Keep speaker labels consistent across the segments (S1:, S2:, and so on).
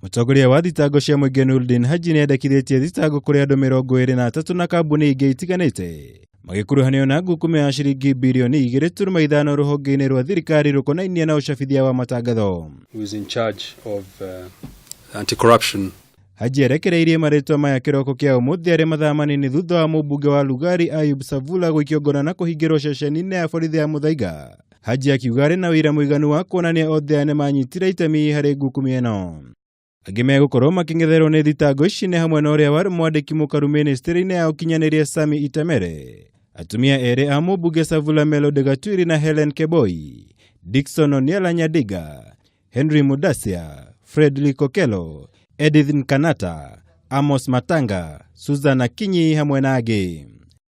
S1: Mũtongoria wa thitango cia mũingĩ Noordin Haji nĩendekithĩtie thitango kũrĩ andũ 23 na kambuni ingĩ itiganĩte magĩkuruhanio na ngukumio ya ciringi birioni 2.5 rũhonge-inĩ rwa thirikari rũkonainie na ũcabithia wa matangatho.
S2: Who is in charge of anti-corruption.
S1: Haji erekereirie marĩtwa maya kĩroko kĩa ũmũthĩ arĩ mathaa manini thutha wa mũmbunge wa Lugari Ayub Savula gũikio ngona na kũhingĩrwo ceceni-inĩ ya borithi ya Muthaiga. Haji akiuga arĩ na ũira mũiganu wa kuonania othe aya nĩmanyitire itemi harĩ ngukumio ĩno. Angĩ megũkorwo makĩng'etherwo nĩ thitango ici nĩ hamwe na ũrĩa warĩ mwandĩki mũkaru mĩnĩstĩrĩ-inĩ ya ũkinyanĩria Sami Itemere, atumia erĩ a mũmbunge Savula Melody Gatwiri na Helen Keboi, Dickson Oniela Nyadiga, Henry Mudasia, Fred Likokelo, Edith Nkanata, Amos Matanga, Susan Akinyi hamwe na angĩ.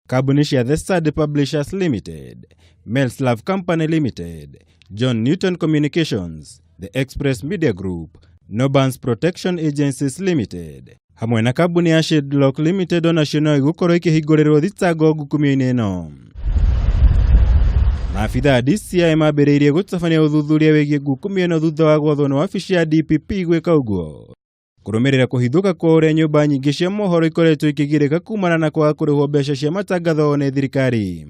S1: Kambuni cia The Sad Publishers Limited, Melslav Company Limited, John Newton Communications, The Express Media Group, Nobans Protection Agencies Limited hamwe na kambuni ya Shadlock Limited onacio no igũkorwo ikĩhingũrĩrwo thitango ngukumio-inĩ ĩno. Maabitha a DCI mambĩrĩirie gũtabania ũthuthuria wĩgiĩ ngukumio ĩno thutha wa gwathwo nĩ wabici ya DPP gwĩka ũguo kũrũmĩrĩra kũhithũka kwa ũrĩa nyũmba nyingĩ cia mohoro ikoretwo ikĩgirĩka kumana na kwaga kũrĩhwo mbeca cia matangatho nĩ thirikari.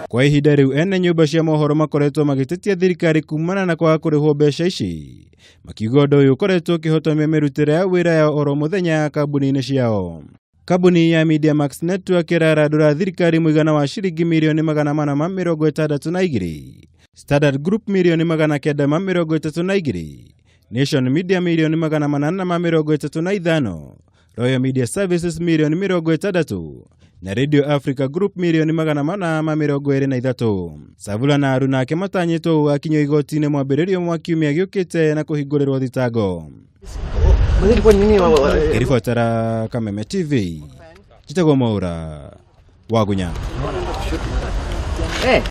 S1: Kwa ihinda rĩu ene nyũmba cia mohoro makoretwo magĩtetia thirikari kumana na kwaga kũrĩhwo mbeca ici, makiuga ũndũ ũyũ ũkoretwo ũkĩhotomia mĩrutĩre ya wĩra ya oro mũthenya kambuni-inĩ ciao. Kambuni ya Mediamax Network ĩrarandũra thirikari mũigana wa ciringi mirioni 462, Standard Group mirioni 932, Nation Media mirioni 835, Royal Media Services mirioni 60 na Radio Africa Group mirioni 423. Savula na Aruna ake matanyĩtwo gũgakinyio igoti-inĩ mwambĩrĩrio mwa kiumia gĩũkĩte na kũhingũrĩrwo thitango. Ngĩribotera Kameme TV, njĩtagwo Mwaura Wagunya.